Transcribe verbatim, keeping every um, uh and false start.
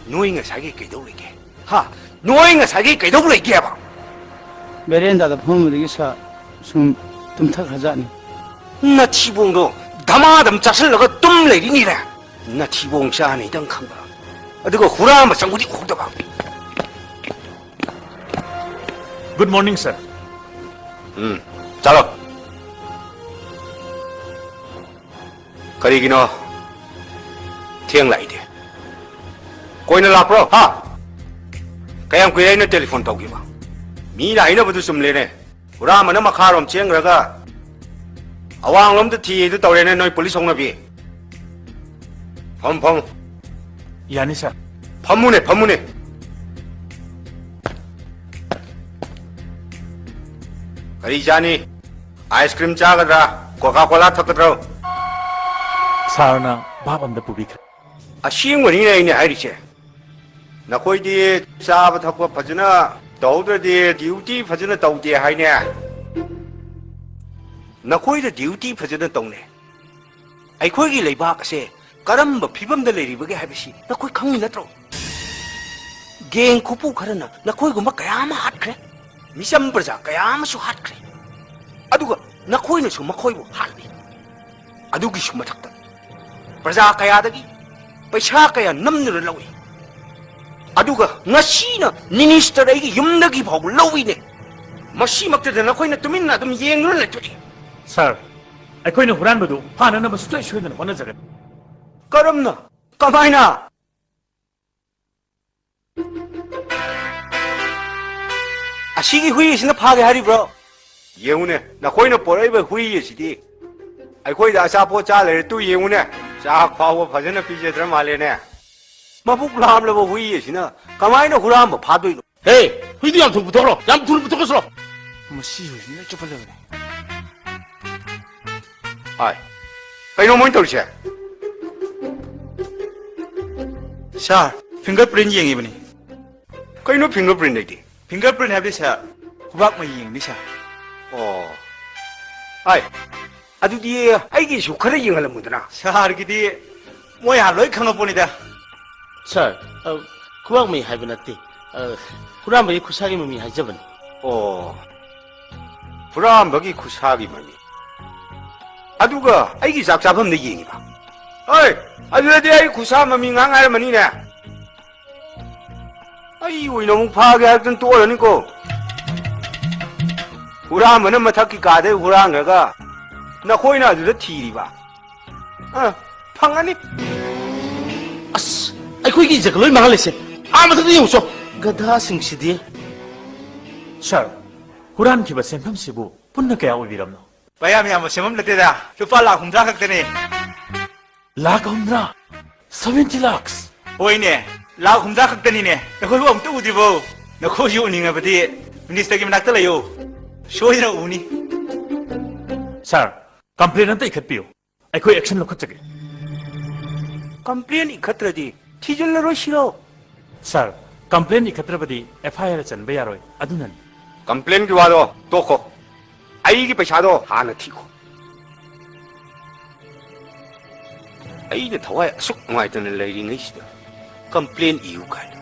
ꯅꯣꯏ ꯉꯁꯥꯏꯒꯤ ꯀꯩꯗꯧ ꯂꯩꯒꯦ? ꯍꯥ? ꯅꯣꯏ ꯉꯁꯥꯏꯒꯤ ꯀꯩꯗꯧ ꯂꯩꯒꯦꯕ? ꯕꯦꯔꯦꯟꯗꯥꯗ ꯐꯝꯕꯗꯒꯤ ꯁꯥꯔ ꯁꯨꯝ ꯇꯨꯝꯊꯈ꯭ꯔꯖꯥꯠꯅꯤ꯫ ꯅꯊꯤꯕꯣꯡꯗꯣ ꯙꯃꯥꯙꯝ ꯆꯥꯁꯤꯜꯂꯒ ꯇꯨꯝ ꯂꯩꯔꯤꯅꯤꯅꯦ꯫ ꯅꯊꯤꯕꯣꯡ ꯆꯥꯅꯤꯗꯪ ꯈꯪꯕ, ꯑꯗꯨꯒ ꯍꯨꯔꯥꯟꯕ ꯆꯪꯕꯗꯤ ꯎꯍꯧꯗꯕ꯫ Good morning, sir. ꯎꯝ, ꯆꯠꯂꯣ꯫ ꯀꯔꯤꯒꯤꯅꯣ ꯊꯦꯡ ꯂꯥꯛꯏꯗꯤ? ꯀꯣꯏꯅ ꯂꯥꯛꯄ꯭ꯔꯣ? ꯍꯥ? ꯀꯌꯥꯝ ꯀꯨꯏꯔꯦ ꯑꯩꯅ ꯇꯦꯂꯤꯐꯣꯟ ꯇꯧꯈꯤꯕ? ꯃꯤꯅ ꯍꯥꯏꯅꯕꯗꯨ ꯆꯨꯝꯂꯦꯅꯦ꯫ ꯍꯨꯔꯥꯟꯕꯅ ꯃꯈꯥꯔꯣꯝ ꯆꯦꯟꯈ꯭ꯔꯒ ꯑꯋꯥꯡꯂꯣꯝꯗ ꯊꯤꯗꯨ ꯇꯧꯔꯦꯅꯦ, ꯅꯣꯏ ꯄꯨꯂꯤꯁ ꯍꯧꯅꯕꯤ꯫ ꯐꯝ, ꯐꯝ꯫ ꯌꯥꯅꯤ, ꯁꯥꯔ꯫ ꯐꯝꯃꯨꯅꯦ, ꯐꯝꯃꯨꯅꯦ꯫ ꯀꯔꯤ ꯆꯥꯅꯤ? ꯑꯥꯏꯁ ꯀ꯭ꯔꯤꯝ ꯆꯥꯒꯗ꯭ꯔꯥ? ꯀꯣꯀꯥ ꯀꯣꯂꯥ ꯊꯛꯀꯗ꯭ꯔꯣ? ꯁꯥꯔꯅ ꯚꯥꯞ ꯑꯝꯗ ꯄꯨꯕꯤꯈ꯭ꯔꯦ꯫ ꯑꯁꯦꯡꯕꯅꯤꯅꯦ ꯑꯩꯅ ꯍꯥꯏꯔꯤꯁꯦ꯫ ꯅꯈꯣꯏꯗꯤ ꯆꯥꯕ ꯊꯛꯄ ꯐꯖꯅ ꯇꯧꯍꯧꯗ꯭ꯔꯗꯤ ꯗ꯭ꯌꯨꯇꯤ ꯐꯖꯅ ꯇꯧꯗꯦ ꯍꯥꯏꯅꯦ꯫ ꯅꯈꯣꯏꯗ ꯗ꯭ꯌꯨꯇꯤ ꯐꯖꯅ ꯇꯧꯅꯦ꯫ ꯑꯩꯈꯣꯏꯒꯤ ꯂꯩꯕꯥꯛ ꯑꯁꯦ ꯀꯔꯝꯕ ꯐꯤꯕꯝꯗ ꯂꯩꯔꯤꯕꯒꯦ ꯍꯥꯏꯕꯁꯤ ꯅꯈꯣꯏ ꯈꯪꯉꯤ ꯅꯠꯇ꯭ꯔꯣ? ꯒꯦꯡ ꯈꯨꯄꯨ ꯈꯔꯅ ꯅꯈꯣꯏꯒꯨꯝꯕ ꯀꯌꯥ ꯑꯃ ꯍꯥꯠꯈ꯭ꯔꯦ꯫ ꯃꯤꯆꯝ ꯄ꯭ꯔꯖꯥ ꯀꯌꯥ ꯑꯃꯁꯨ ꯍꯥꯠꯈ꯭ꯔꯦ꯫ ꯑꯗꯨꯒ ꯅꯈꯣꯏꯅꯁꯨ ꯃꯈꯣꯏꯕꯨ ꯍꯥꯠꯂꯤ꯫ ꯑꯗꯨꯒꯤꯁꯨ ꯃꯊꯛꯇ ꯄ꯭ꯔꯖꯥ ꯀꯌꯥꯗꯒꯤ ꯄꯩꯁꯥ ꯀꯌꯥ ꯅꯝꯗꯨꯅ ꯂꯧꯏ꯫ ꯑꯗꯨꯒ ꯉꯁꯤꯅ ꯃꯤꯅꯤꯁꯇꯔ ꯑꯩꯒꯤ ꯌꯨꯝꯗꯒꯤ ꯐꯥꯎꯕ ꯂꯧꯏꯅꯦ꯫ ꯃꯁꯤꯃꯛꯇꯗ ꯅꯈꯣꯏꯅ ꯇꯨꯃꯤꯟꯅ ꯑꯗꯨꯝ ꯌꯦꯡꯗꯨꯅ ꯂꯩꯊꯣꯛꯏ꯫ ꯁꯥꯔ, ꯑꯩꯈꯣꯏꯅ ꯍꯨꯔꯥꯟꯕꯗꯨ ꯐꯥꯅꯅꯕ ꯁꯨꯡꯁꯣꯏ ꯁꯣꯏꯗꯅ ꯍꯣꯠꯅꯖꯒꯅꯤ꯫ ꯀꯔꯝꯅ? ꯀꯃꯥꯏꯅ? ꯑꯁꯤꯒꯤ ꯍꯨꯏ ꯑꯁꯤꯅ ꯐꯥꯒꯦ ꯍꯥꯏꯔꯤꯕ꯭ꯔꯣ? ꯌꯦꯡꯉꯨꯅꯦ, ꯅꯈꯣꯏꯅ ꯄꯣꯔꯛꯏꯕ ꯍꯨꯏ ꯑꯁꯤꯗꯤ ꯑꯩꯈꯣꯏꯗ ꯑꯆꯥꯄꯣꯠ ꯆꯥ ꯂꯩꯔꯦ꯫ ꯇꯨ ꯌꯦꯡꯉꯨꯅꯦ, ꯆꯥꯛ ꯐꯥꯎꯕ ꯐꯖꯅ ꯄꯤꯖꯗ꯭ꯔ ꯃꯥꯜꯂꯦꯅꯦ꯫ ꯃꯕꯨꯛ ꯂꯥꯝꯂꯕ ꯍꯨꯏ ꯑꯁꯤꯅ ꯀꯃꯥꯏꯅ ꯍꯨꯔꯥꯟꯕ ꯐꯥꯗꯣꯏꯅꯣ? ꯍꯦ, ꯍꯨꯏꯗꯨ ꯌꯥꯝ ꯊꯨꯅ ꯄꯨꯊꯣꯛꯈ꯭ꯔꯣ, ꯌꯥꯝ ꯊꯨꯅ ꯄꯨꯊꯣꯛꯈ꯭ꯔꯁꯤꯔꯣ? ꯃꯁꯤ ꯍꯨꯏꯁꯤ ꯂꯣꯏ ꯆꯨꯞꯍꯜꯂꯕꯅꯦ꯫ ꯍꯥꯏ, ꯀꯩꯅꯣ ꯃꯣꯏꯅ ꯇꯧꯔꯤꯁꯦ? ꯁꯥꯔ, ꯐꯤꯡꯒꯔ ꯄ꯭ꯔꯤꯟ ꯌꯦꯡꯉꯤꯕꯅꯤ꯫ ꯀꯩꯅꯣ ꯐꯤꯡꯒꯔ ꯄ꯭ꯔꯤꯟ ꯍꯥꯏꯗꯤ? ꯐꯤꯡꯒꯔ ꯄ꯭ꯔꯤꯟ ꯍꯥꯏꯕꯗꯤ ꯁꯥꯔ, ꯈꯨꯕꯥꯛ ꯃꯌꯦꯡꯅꯤ ꯁꯥꯔ꯫ ꯑꯣ, ꯍꯥꯏ, ꯑꯗꯨꯗꯤ ꯑꯩꯒꯤꯁꯨ ꯈꯔ ꯌꯦꯡꯍꯜꯂꯝꯃꯨꯗꯅ꯫ ꯁꯥꯔꯒꯤꯗꯤ ꯃꯣꯏ ꯍꯥꯟꯅ ꯂꯣꯏ ꯈꯪꯉꯛꯄꯅꯤꯗ꯫ ꯁꯥꯔ, ꯑ, ꯈꯨꯕꯥꯛ ꯃꯃꯤ ꯍꯥꯏꯕ ꯅꯠꯇꯦ꯫ ꯑ, ꯍꯨꯔꯥꯟꯕꯒꯤ ꯈꯨꯠꯁꯥꯒꯤ ꯃꯃꯤ ꯍꯥꯏꯖꯕꯅꯤ꯫ ꯑꯣ, ꯍꯨꯔꯥꯟꯕꯒꯤ ꯈꯨꯠꯁꯥꯒꯤ ꯃꯃꯤ꯫ ꯑꯗꯨꯒ ꯑꯩꯒꯤ ꯆꯥꯛ ꯆꯥꯐꯝꯗ ꯌꯦꯡꯉꯤꯕ꯫ ꯍꯣꯏ, ꯑꯗꯨꯗꯗꯤ ꯑꯩ ꯈꯨꯠꯁꯥ ꯃꯃꯤ ꯉꯥꯡ ꯉꯥꯏꯔꯝꯃꯅꯤꯅꯦ꯫ ꯑꯩ ꯑꯣꯏꯅ ꯑꯃꯨꯛ ꯐꯥꯒꯦ ꯍꯥꯏꯕꯗꯨꯅ ꯇꯣꯛꯑꯔꯅꯤꯀꯣ꯫ ꯍꯨꯔꯥꯟꯕꯅ ꯃꯊꯛꯀꯤ ꯀꯥꯗꯩ ꯍꯨꯔꯥꯟꯈ꯭ꯔꯒ ꯅꯈꯣꯏꯅ ꯑꯗꯨꯗ ꯊꯤꯔꯤꯕ꯫ ꯑ, ꯐꯪꯉꯅꯤ꯫ ꯑꯁ, ꯑꯩꯈꯣꯏꯒꯤ ꯏꯖꯠꯀ ꯂꯣꯏ ꯃꯥꯡꯍꯜꯂꯦꯁꯦ꯫ ꯑꯥ ꯃꯊꯛꯇ ꯌꯦꯡꯉꯨꯆꯣ꯫ ꯒꯙꯥꯁꯤꯡꯁꯤꯗꯤ꯫ ꯁꯥꯔ, ꯍꯨꯔꯥꯟꯈꯤꯕ ꯁꯦꯟꯐꯝꯁꯤꯕꯨ ꯄꯨꯟꯅ ꯀꯌꯥ ꯑꯣꯏꯕꯤꯔꯕꯅꯣ? ꯄꯩꯌꯥꯝ ꯌꯥꯝꯕ ꯁꯦꯟꯐꯝ ꯅꯠꯇꯦꯗ, ꯂꯨꯄꯥ ꯂꯥꯈ ꯍꯨꯝꯗ꯭ꯔꯥ ꯈꯛꯇꯅꯦ꯫ ꯂꯥꯈ ꯍꯨꯝꯗ꯭ꯔꯥ? Seventy lakhs? ꯍꯣꯏꯅꯦ, ꯂꯥꯈ ꯍꯨꯝꯗ꯭ꯔꯥ ꯈꯛꯇꯅꯤꯅꯦ꯫ ꯅꯈꯣꯏꯕꯨ ꯑꯃꯨꯛꯇ ꯎꯗ꯭ꯔꯤꯕꯣ? ꯅꯈꯣꯏꯁꯨ ꯎꯅꯤꯡꯉꯕꯗꯤ ꯃꯤꯅꯤꯁꯇꯔꯒꯤ ꯃꯅꯥꯛꯇ ꯂꯩꯌꯨ, ꯁꯣꯏꯗꯅ ꯎꯅꯤ꯫ ꯁꯥꯔ, ꯀꯝꯄ꯭ꯂꯦꯟ ꯑꯝꯇ ꯏꯈꯠꯄꯤꯌꯨ, ꯑꯩꯈꯣꯏ ꯑꯦꯛꯁꯟ ꯂꯧꯈꯠꯆꯒꯦ꯫ ꯀꯝꯄ꯭ꯂꯦꯟ ꯏꯈꯠꯇ꯭ꯔꯗꯤ ꯊꯤꯖꯤꯜꯂꯔꯣꯏ ꯁꯤꯔꯣ? ꯁꯥꯔ, ꯀꯝꯄ꯭ꯂꯦꯟ ꯏꯈꯠꯇ꯭ꯔꯕꯗꯤ ꯑꯦꯐ ꯑꯥꯏ ꯑꯥꯔ ꯆꯟꯕ ꯌꯥꯔꯣꯏ, ꯑꯗꯨꯅꯅꯤ꯫ ꯀꯝꯄ꯭ꯂꯦꯟꯒꯤ ꯋꯥꯗꯣ ꯇꯣꯛꯈꯣ, ꯑꯩꯒꯤ ꯄꯩꯁꯥꯗꯣ ꯍꯥꯟꯅ ꯊꯤꯈꯣ꯫ ꯑꯩꯅ ꯊꯋꯥꯏ ꯑꯁꯨꯛ ꯅꯨꯡꯉꯥꯏꯇꯅ ꯂꯩꯔꯤꯉꯩꯁꯤꯗ ꯀꯝꯄ꯭ꯂꯦꯟ ꯏꯌꯨ ꯀꯥꯏꯅ꯫